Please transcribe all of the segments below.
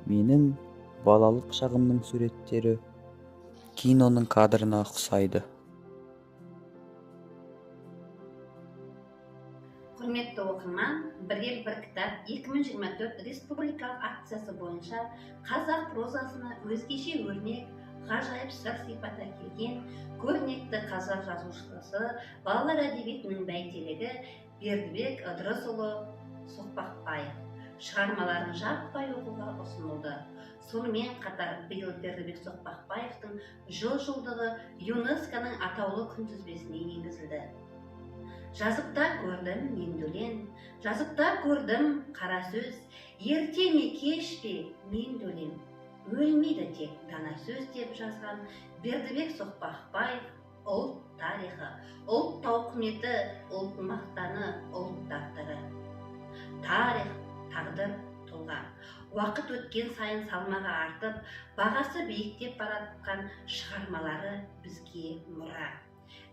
Менің балалық шағымның суреттері киноның кадрына ұқсайды. Құрметті оқырман, «Бір ел, бір кітап» 2024 республикалық акциясы бойынша қазақ прозасына өзгеше өрнек, ғажайып сыр сипат әкелген көрнекті қазақ жазушысы, балалар әдебиетінің бәйтерегі Бердібек Ыдырысұлы Соқпақбаев шығармаларын жаппай оқуға ұсынылды. Сонымен қатар биыл Бердібек Соқпақбаевтың 100 жылдығы ЮНЕСКО-ның атаулы күнтізбесіне енгізілді. Жазып та көрдім мен өлең, жазып та көрдім қара сөз, ерте ме, кеш пе, мен өлем, өлмейді тек дана сөз деп жазған Бердібек Соқпақбаев ұлт тарихы, ұлт тауқыметі, ұлт мақтаны, ұлт тағдыры. Тарих, тағдыр, тұлға. Уақыт өткен сайын салмағы артып, бағасы биіктеп баратқан шығармалары бізге мұра.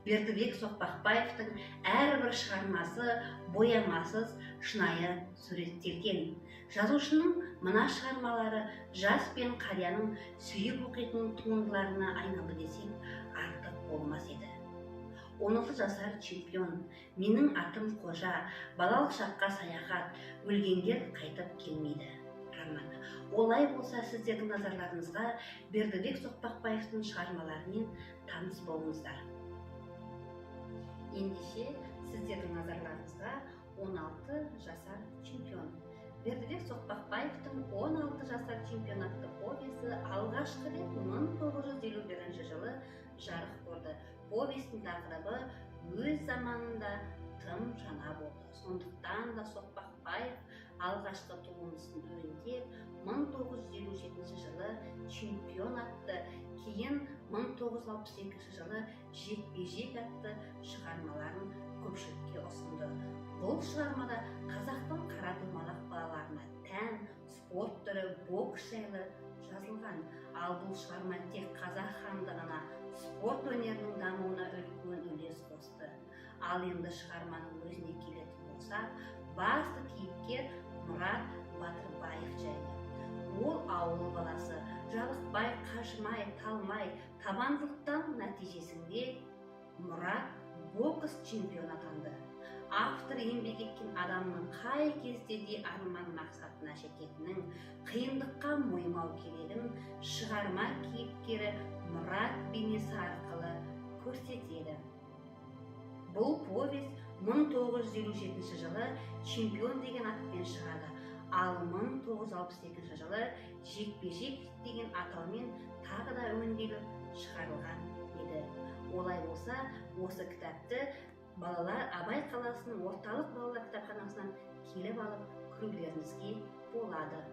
Бердібек Соқпақбаевтың әрбір шығармасы боямасыз, шынайы суреттелген. Жазушының мына шығармалары жас пен қарияның сүйіп оқитын туындыларына айналды десек, артық болмас еді. 16 жасар чемпион, «Менің атым Қожа», «Балалық шаққа саяхат», «Өлгендер қайтып келмейді» романы. Олай болса, сіздердің назарларыңызға Бердібек Соқпақбаевтың шығармаларымен таныс болыңыздар. Ендеше, сіздердің назарларыңызға 16 жасар чемпион. Бердібек Соқпақбаевтың 16 жасар чемпион атты повесі алғашқы рет 1951 жылы жарық көрді. Повестің тақырыбы өз заманында тым жаңа болды. Сондықтан да Соқпақбаев алғашқы туындысын өңдеп, 1957 жылы «Чемпион» атты, кейін 1962 жылы «Жекпе-жек» атты шығармаларын көпшілікке ұсынды. Бұл шығармада қазақтың қара домалақ балаларына тән спорт түрі бокс жайлы жазылған. Ал бұл шығарма тек қазақ хандығына, спорт өнерінің дамуына үлкен үлес қосты. Ал енді шығарманың өзіне келетін болсақ, басты кейіпкер Мұрат Батырбаев жайлы. Ол ауыл баласы, жалықпай, қажымай, талмай, табандылықтан нәтижесінде Мұрат бокс чемпионы атанды. Автор еңбек еткен адамның қай кезде де арман мақсатына жететінін, қиындыққа мойымау керегін шығарма кейіпкері Мұрат бейнесі арқылы көрсетеді. Бұл повесть 1957 жылы «Чемпион» деген атпен шығады, ал 1962 жылы «Жекпе-жек» деген атаумен тағы да өңделіп шығарылған еді. Олай болса, осы кітапты балалар Абай қаласының орталық балалар кітапханасынан келіп алып көрулеріңізге болады.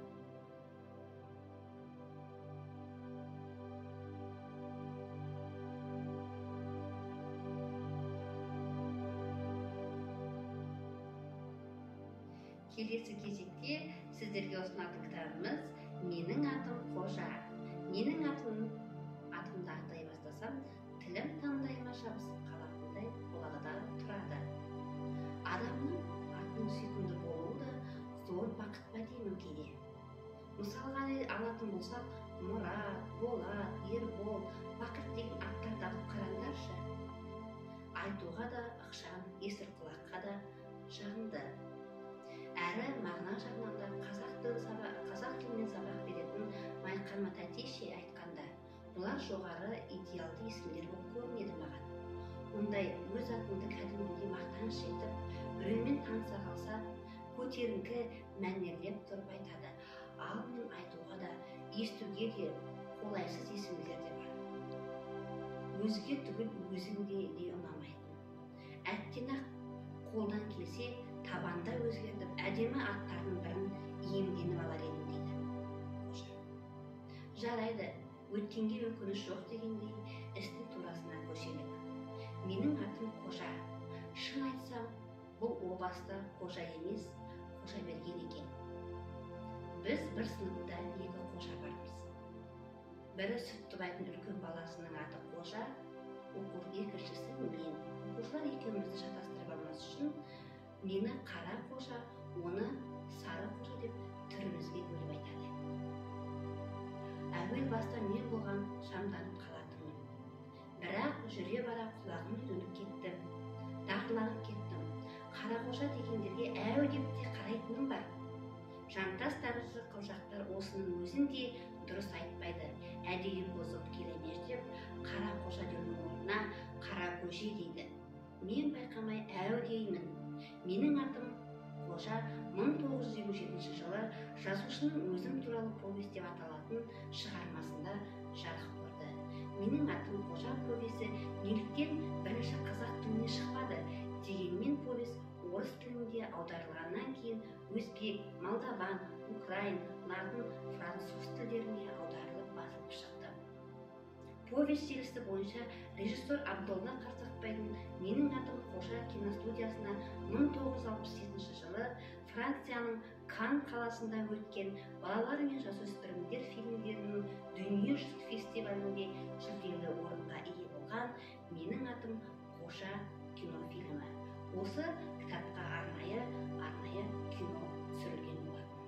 Келесі кезекте сіздерге ұсынатын кітабымыз «Менің атым Қожа». Менің атымды атай бастасам, тілім таңдайыма жабысып қалатындай болады да тұрады. Адамның атының сүйкімді болуы да зор бақыт па деймін кейде. Мысалға алатын болсақ, Мұрат, Болат, Ербол, Бақыт деген аттарды алып қараңдаршы. Айтуға да ықшам, есіл құлаққа да жағымды. Әрі мағына жағынан да қазақ тілінен сабақ беретін Майқама Тәтеше айтқанда, бұлар жоғары идеалды есімдер болып көрінеді маған. Ондай өз атыңды кәдімгідей мақтаныш етіп, біреумен таныса қалса, көтеріңкі мәнерлеп тұрып айтады. Ал мен айтуға да, естуге де қолайсыз есімдер де бар. Өзге түгіл өзіңде де ұнамайтын. Әттең-ақ қолдан келсе, табанда өзгертіп, әдемі аттардың бірін иемденіп алар едім дейді Қожа. Жарайды, өткенге өкініш жоқ дегендей, істің турасына көшелік. Менің атым Қожа. Шын айтсам, бұл о баста Қожа емес, Қожа берген екен. Біз бір сыныпта екі Қожа бармыз. Бірі сүт тұбайтын үлкен баласының аты Қожа, екіншісі мен. Оқушылар екеумізді шатастырып алмас үшін мені қара Қожа, оны сары Қожа деп түрімізге бөліп айтады. Әуел баста мен болған шамданып қалатынмын. Бірақ жүре бара құлағым үйреніп кетті. Дағдыланып кеттім. Қарақожа дегендерге әу деп те қарайтыным бар. Жантас тәрізді қылжақтар осының өзін де дұрыс айтпайды. Әдейі бұзып келемеждеп, Қарақожа деудің орнына Қаракөже дейді. Мен байқамай әу деймін. Менің атым Қожа 1957 жылы жазушының Өзім туралы повесть деп аталатын шығармасында жарық көрді. Менің атым Қожа повесі неліктен бірінші қазақ тіліне шықпады? Дегенмен повесть орыс тілінде аударылғаннан кейін өзбек, молдаван, украин, латын, француз тілдеріне аударылып басылып шықты. Повесть желісі бойынша режиссер Абдолла Қарсақбайдың Менің атым Қожа киностудиясына 1968 жылы Францияның Кан қаласында өткен балалар мен жасөспірімдер фильмдерінің дүниежүзілік фестивалінде жүлделі орынға ие болған Менің атым Қожа кинофильмі. Осы кітапқа арнайы кино түсірілген болатын.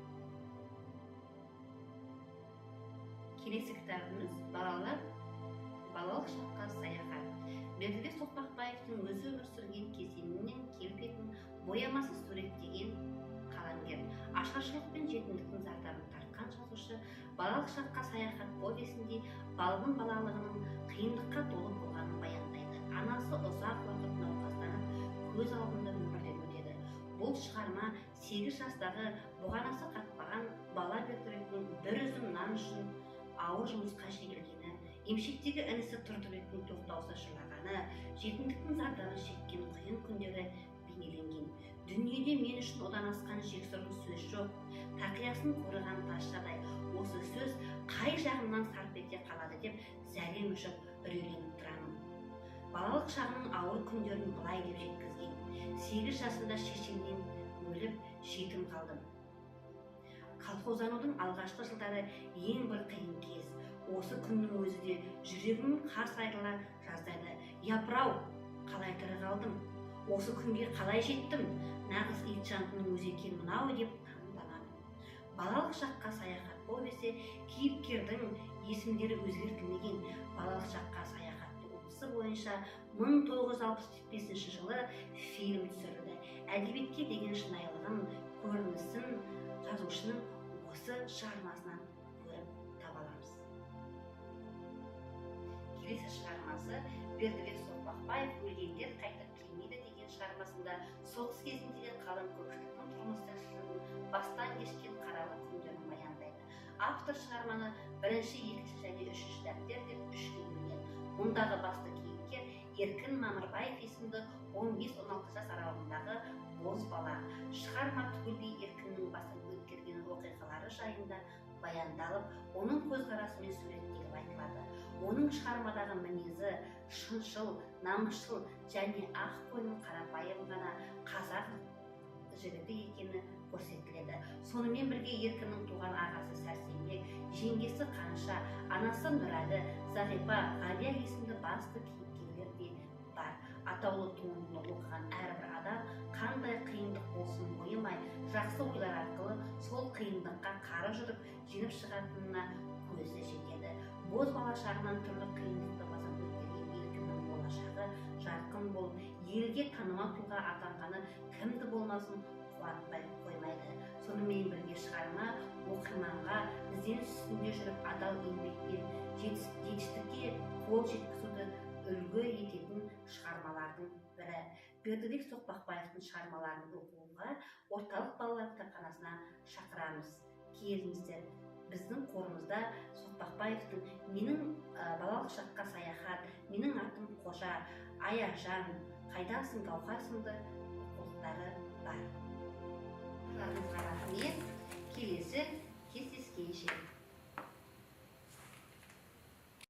Келесі кітабымыз Балалық шаққа саяхат. Бердібек Соқпақбаевтың өзі өмір сүрген кезеңінен келбетін боямасыз суреттеген қаламгер. Ашаршылық пен жетімдіктің зардабын тартқан жазушы Балалық шаққа саяхат повесінде балғын балалығының қиындыққа толы болғанын баяндайды. Анасы ұзақ уақыт науқастанып, көз алдында өмірден өтеді. Бұл шығарма 8 жастағы бұғанасы қатпаған бала Бердібектің бір үзім нан үшін ауыр жұмысқа жегілгені, емшектегі інісі Тұрдыбектің тоқтаусыз жылағаны, жетімдіктің зардабын шеккен қиын күндері бейнеленген. Дүниеде мен үшін одан асқан жексұрын сөз жоқ. Тақиясын қорыған тазшадай осы сөз қай жағымнан сарп ете қалады деп зәрем ұшып үрейленіп тұрамын. Балалық шағының ауыр күндерін былай деп жеткізген. 8 жасында шешемнен өліп жетім қалдым. Колхозданудың алғашқы жылдары ең бір қиын кез. Осы күннің өзі де жүрегім қарс айырыла жаздады. Япырау, қалай тірі қалдым? Осы күнге қалай жеттім? Нағыз итжандының өзі екен мынау деп таңданамын. Балалық шаққа саяхат повесі кейіпкердің есімдері өзгертілмеген. Балалық шаққа саяхат туындысы бойынша 1965 жылы фильм түсірілді. Әдебиетке деген шынайылығын, көрінісін жазушының осы шығармасынан көріп таба аламыз. Келесі шығармасы Бердібек Соқпақбаев Өлгендер қайтып келмейді деген шығармасында соғыс кезіндегі қалың көпшіліктің тұрмыс тіршілігін бастан кешкен қаралы күндерін баяндайды. Автор шығарманы бірінші, екінші және үшінші дәптер деп үшке бөлген. Мұндағы басты кейіпкер Еркін Мамырбаев есімді 15-16 жас аралығындағы бозбала. Шығарма түгелдей Еркіннің бастан өткерген оқиғалары жайында баяндалып, оның көзқарасымен суреттеліп айтылады. Оның шығармадағы мінезі шыншыл, намысшыл және ақ көңіл қарапайым ғана қазақ жігіті екені көрсетіледі. Сонымен бірге Еркіннің туған ағасы Сәрсенбек, жеңгесі Қанша, анасы Нұрәлі, Зағипа, Ғалия есімді басты кейіпкерлер де бар. Атаулы туындыны оқыған әрбір адам қандай қиындық болсын мойымай, жақсы ойлар арқылы сол қиындыққа қары жүріп, жеңіп шығатынына көзі жетеді. Бозбала шағынан түрлі қиындықты басып өткерген Еркіннің болашағы жарқын болып, елге танымал тұлға атанғаны кімді болмасын қуантпай қоймайды. Сонымен бірге шығарма оқырманға ізденіс үстінде жүріп адал еңбекпен жетістікке қол жеткізуді үлгі ететін шығармалардың бірі. Бердібек Соқпақбаевтың шығармаларын оқуға орталық балалар кітапханасына шақырамыз. Келіңіздер. Біздің қорымызда Соқпақбаевтың Менің балалық шаққа саяхат, Менің атым Қожа, Аяжан, Қайдасың Гауһар сынды оқулықтары бар. Рахмет. Келесі кездескенше.